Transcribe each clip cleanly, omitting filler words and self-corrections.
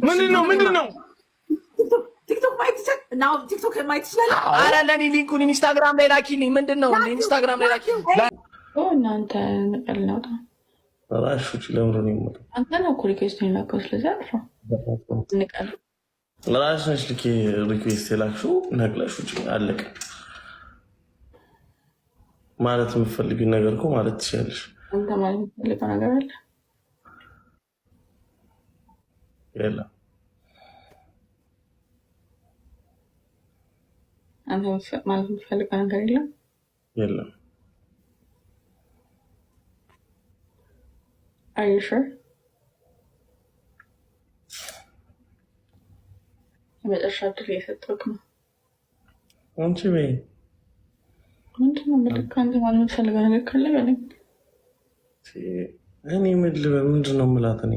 ምንድን ነው? ምንድን ነው? ቲክቶክ ማየት ቲክቶክ ማየት ትችላለህ። አረ ለኔ link ኡን ኢንስታግራም ላይ ላኪልኝ። ምንድን ነው ኢንስታግራም ላይ ላኪልኝ። እናንተ ንቀል ነውጣ ራሽ ውጭ ለምሮ ነው የምወጣው። አንተ ነው እኮ request የላከው። ስለዚህ አጥፋው። ንቀል ራሽ ነሽ ልኬ request የላክሽው ነቅለሽ ውጭ አለቀ። ማለት የምትፈልጊውን ነገር እኮ ማለት ትችያለሽ። አንተ ማለት የምትፈልገው ነገር አለ? የለም። አንተ ማለት የምትፈልገው ነገር የለም? የለም። Are you sure? የመጨረሻ እድል እየሰጠሁህ ነው። አንቺ በይ። ምንድን ነው የምልህ? አንተ ማለት የምትፈልገው ነገር ካለ በለኝ። እኔ ምን ልበል? ምንድን ነው የምላት? እኔ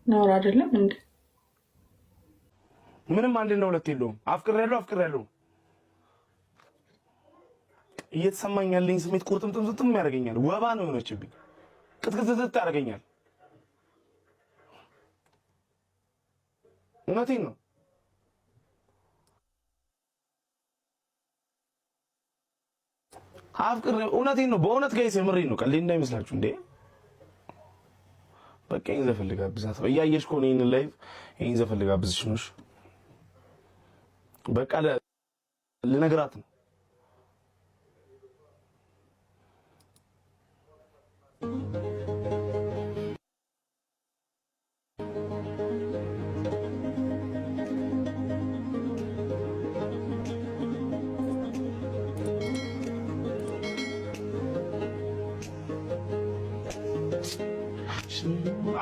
ነውር አይደለም እንዴ? ምንም አንድና ሁለት የለውም። አፍቅሬያለሁ፣ አፍቅሬያለሁ። እየተሰማኝ ያለኝ ስሜት ቁርጥምጥምጥም ያደርገኛል። ወባ ነው የሆነችብኝ። ቅጥቅጥጥጥ ያደርገኛል። እውነቴን ነው። አፍቅሬ እውነቴን ነው። በእውነት guys የምሬን ነው። ቀልድ እንዳይመስላችሁ እንዴ። በቃ ይሄን ዘፈን ልጋብዛት። እያየሽ ከሆነ ይሄንን live ይሄን ዘፈን ልጋብዝሽ ነው። በቃ ልነግራት ነው።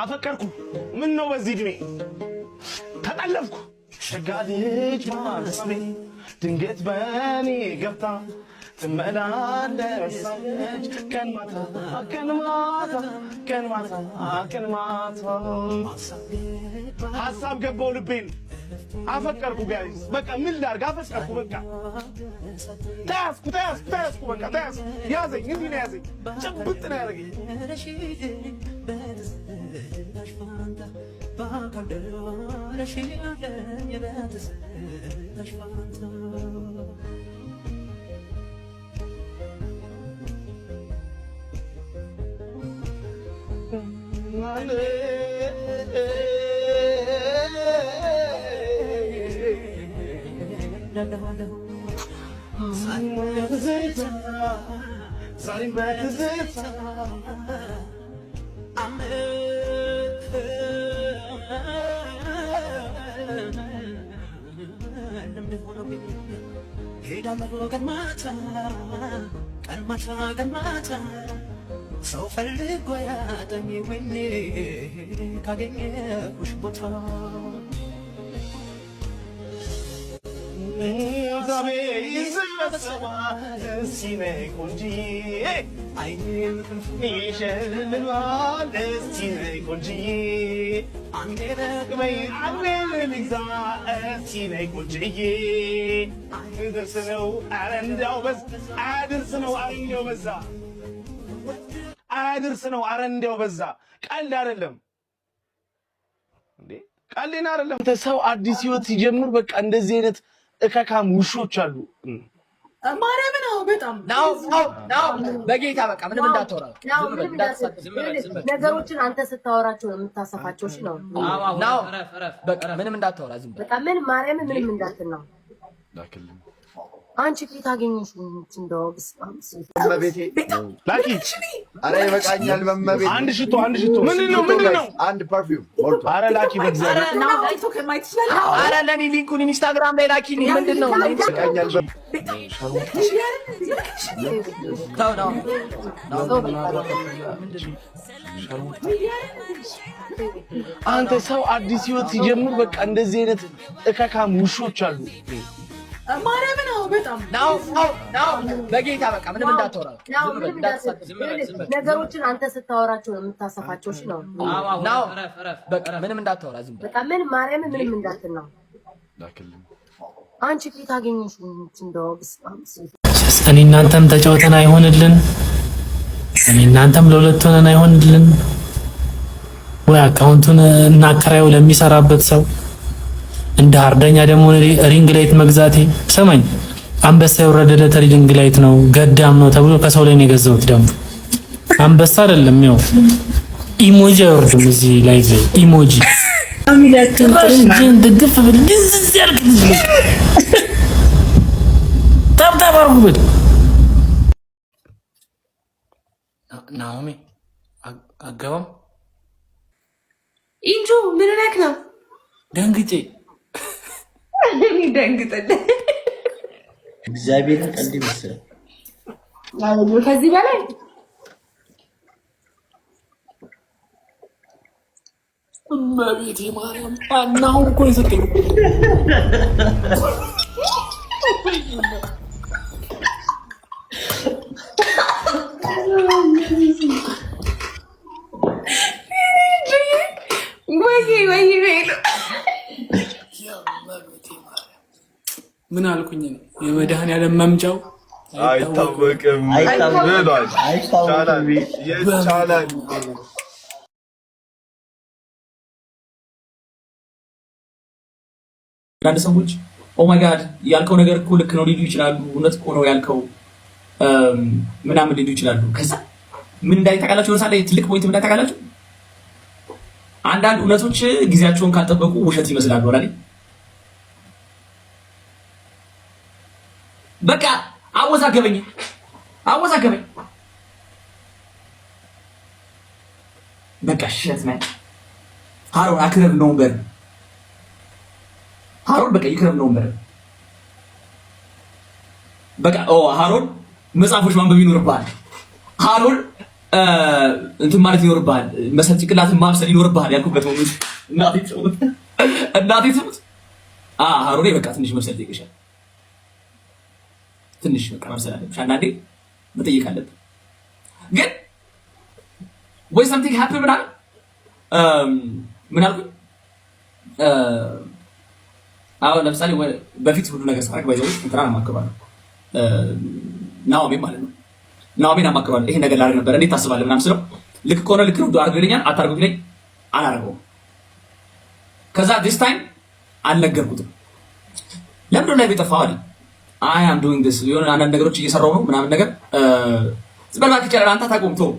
አፈቀርኩ። ምን ነው በዚህ እድሜ ተጠለፍኩ። ሸጋ ልጅ ማሳቤ ድንገት በኔ ገብታ ትመላለሳለች ቀን ማታ ቀን ማታ ቀን ማታ ቀን ማታ። ሀሳብ ገባው ልቤን አፈቀርኩ። Guys በቃ ምን ላድርግ? አፈቀርኩ። በቃ ተያዝኩ፣ ተያዝኩ፣ ተያዝኩ። በቃ ተያዝኩ። ያዘኝ፣ እንዲህ ነው ያዘኝ፣ ጭብጥ ነው ያደረገኝ። ዛሬም በትዝታ ቀን ማታ ቀን ማታ ሰው ፈልጎ ያጠኝ ወይኔ ካገኘሁሽ ቦታ አድርስ ነው። ኧረ እንደው በዛ። ቀልድ አይደለም እንዴ፣ ቀልድ አይደለም። ሰው አዲስ ህይወት ሲጀምር በቃ እንደዚህ አይነት እከካም ውሾች አሉ። ማርያም ነው በጣም ናው ናው ናው፣ በጌታ በቃ ምንም እንዳታወራ ነገሮችን አንተ ስታወራቸው ነው የምታሰፋቸው። እሺ ነው ናው፣ በቃ ምንም እንዳታወራ ዝም በል። በቃ ምን ማርያም ምንም እንዳትል ነው። አንቺ ከየት አገኘሽ? እንደው እመቤቴ ላኪ። ኧረ ይበቃኛል። መመቤቴ አንድ ሽቶ፣ አንድ ሽቶ። ምንድን ነው? ምንድን ነው? አንድ perfume ሞልቷል። ኧረ ላኪ በእግዚአብሔር። ቲክቶክ ማየት ትችላለህ። አረ ለኔ link ኡን ኢንስታግራም ላይ ላኪልኝ። ምንድን ነው? ይበቃኛል። ተው ነው አንተ ሰው አዲስ ህይወት ሲጀምር በቃ እንደዚህ አይነት እከካም ውሾች አሉ። ማርያም ነው በጣም ናው ናው ናው፣ በጌታ በቃ ምንም እንዳታወራ ነገሮችን አንተ ስታወራቸው ነው የምታሰፋቸው። እሺ ነው ናው፣ በቃ ምንም እንዳታወራ ዝም በል። በቃ ምን ማርያም ምንም እንዳትል ነው። አንቺ ፊት አገኘሽ እንደው። እኔ እናንተም ተጫውተን አይሆንልን፣ እኔ እናንተም ለሁለት ሆነን አይሆንልን ወይ account ኡን እናከራየው ለሚሰራበት ሰው። እንደ አርደኛ ደግሞ ring light መግዛቴ ሰማኝ። አንበሳ የወረደለት ring light ነው ገዳም ነው ተብሎ ከሰው ላይ ነው የገዛሁት። ደግሞ አንበሳ አይደለም፣ ያው emoji አይወርድም እዚህ ላይ emoji ድግፍ ብል ያልክ ልጅ tap tap አድርጉ ብል። ናኦሚ አገባም። ኢንጆ ምን ሆነህ ነው? ደንግጬ። ደንግጥልህ። እግዚአብሔርን ቀልድ ይመስላል። ከዚህ በላይ እመቤቴ ማርያም አሁን እኮ ነው የሰጠኝ። ወይ ወይ ወይ! ምን አልኩኝ? የመድኃኒዓለም መምጫው አይታወቅም ብሏል። ይቻላል። አንዳንድ ሰዎች "Oh my God፣ ያልከው ነገር እኮ ልክ ነው" ሊሉ ይችላሉ። "እውነት እኮ ነው ያልከው" ምናምን ሊሉ ይችላሉ። ከዛ ምን እንዳይ ታውቃላችሁ? የሆነ ላይ ትልቅ point ምን እንዳይ ታውቃላችሁ? አንዳንድ እውነቶች ጊዜያቸውን ካልጠበቁ ውሸት ይመስላሉ። አይደል? በቃ አወዛገበኝ አወዛገበኝ። በቃ shit, man፣ ሃሮን አክረብ ነው በር ሃሮን በቃ ይክረም ነው በር በቃ ኦ ሃሮን መጽሐፎች ማንበብ ይኖርብሃል። ሃሮን እንትን ማለት ይኖርብሃል። መሰል ጭንቅላትን ማብሰል ይኖርብሃል ያልኩበት moment እናቴ ትሙት እናቴ ትሙት። ሃሮኔ በቃ ትንሽ መብሰል ይጠይቅሻል። ትንሽ በቃ መብሰል አለብሽ። አንዳንዴ መጠየቅ አለብን። ግን ወይ something happen ምናምን ምን አልኩኝ? አሁን ለምሳሌ በፊት ሁሉ ነገር ሳደርግ by the way እንትናን አማክረዋለሁ፣ ናኦሜን ማለት ነው። ናኦሜን አማክረዋለሁ። ይሄ ነገር ላደርግ ነበር፣ እንዴት ታስባለህ ምናምን ስለው ልክ ከሆነ ልክ ነው አድርገው ይለኛል። አታርገው ይለኝ አላደርገውም። ከዛ this time አልነገርኩትም። ለምንድን ነው የጠፋው አለኝ። I am doing this፣ የሆነ አንዳንድ ነገሮች እየሰራሁ ነው ምናምን ነገር። ዝም በል እባክህ ይቻላል፣ አንተ አታውቀውም፣ ተው፣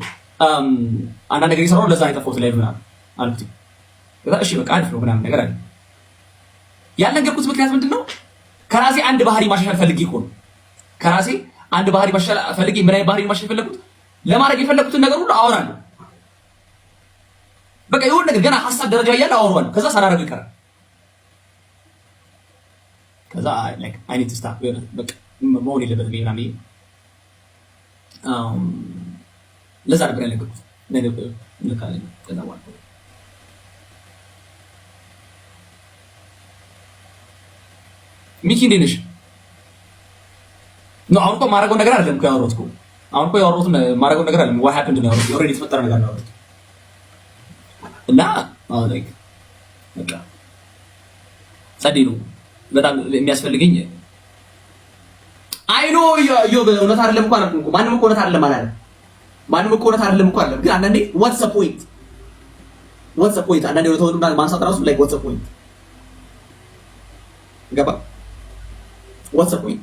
አንዳንድ ነገር እየሰራሁ ለዛ ነው የጠፋሁት live ምናምን አልኩት። ከዛ እሺ በቃ አሪፍ ነው ምናምን ነገር አለ። ያልነገርኩት ምክንያት ምንድን ነው? ከራሴ አንድ ባህሪ ማሻሻል ፈልጌ እኮ ነው። ከራሴ አንድ ባህሪ ማሻሻል ፈልጌ። ምን አይነት ባህሪ ማሻሻል ፈለግኩት? ለማድረግ የፈለግኩትን ነገር ሁሉ አወራለሁ። በቃ የሆነ ነገር ገና ሀሳብ ደረጃ እያለ አወራዋለሁ። ከዛ ሳላደርገው ይቀራል። ከዛ like I need to stop፣ በቃ መሆን የለበትም ምናምን ብዬ ለዛ ነበር ያልነገርኩት። ከዛ በኋላ ሚኪ እንዴት ነሽ? No፣ አሁን እኮ ማድረገው ነገር አይደለም እኮ ያወራሁት እኮ። አሁን እኮ ያወራሁት ማድረገው ነገር አይደለም። What happened ነው ያወራሁት። Already የተፈጠረ ነገር ነው ያወራሁት። እና አሁን like በቃ ጸዴ ነው በጣም የሚያስፈልገኝ። I know ዮ እውነት አይደለም እኮ አላልኩም እኮ። ማንም እኮ እውነት አይደለም አላለም። ማንም እኮ እውነት አይደለም እኮ አላለም። ግን አንዳንዴ what's the point? What's the point? አንዳንዴ እውነታውን ማንሳት ራሱ like what's the point? ገባ? What's the point?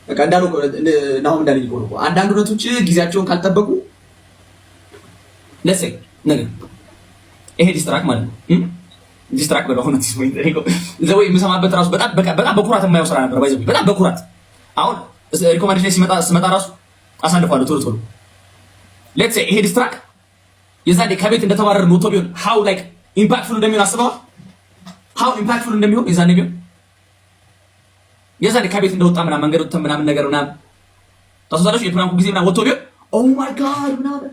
በቃ እንዳሉ ናሁም እንዳለኝ እኮ ነው። አንዳንድ እውነቶች ጊዜያቸውን ካልጠበቁ፣ let's say ነገር ይሄ diss track ማለት ነው። Diss track በለው አሁን the way የምሰማበት ራሱ በጣም በጣም በኩራት የማየው ስራ ነበር። By the way በጣም በኩራት አሁን recommendation ላይ ሲመጣ ራሱ አሳልፈዋለሁ ቶሎ ቶሎ። Let's say ይሄ diss track የዛኔ ከቤት እንደተባረረ ሞቶ ቢሆን how like impactful እንደሚሆን አስበዋል። How impactful እንደሚሆን የዛኔ ቢሆን፣ የዛኔ ከቤት እንደወጣ ምናምን መንገድ ወጥተን ምናምን ነገር ምናምን ታስታውሳላችሁ? የ prank ኡ ጊዜ ምናምን ወጥቶ ቢሆን oh my God ምናምን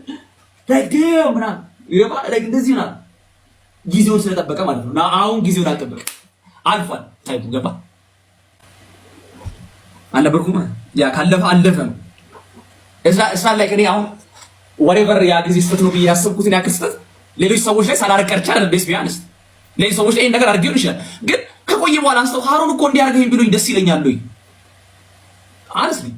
like damn ምናምን ይገባ like እንደዚህ ምናምን ጊዜውን ስለጠበቀ ማለት ነው። አሁን ጊዜውን አልጠበቀ፣ አልፏል። Type ኡ ገባ አልነበርኩም። ያ ካለፈ አለፈ ነው። እስራ ላይ እኔ አሁን whatever ያ ጊዜ ስህተት ነው ብዬ ያሰብኩትን ያክል ስህተት ሌሎች ሰዎች ላይ ሳላረግ ቀርቼ አይደለም። Let's be honest. እነዚህ ሰዎች ይሄን ነገር አድርጌ ሊሆን ይችላል፣ ግን ከቆየ በኋላ አንስተው ሃሩን እኮ እንዲያደርገኝ ቢሉኝ ደስ ይለኛል ወይ? Honestly.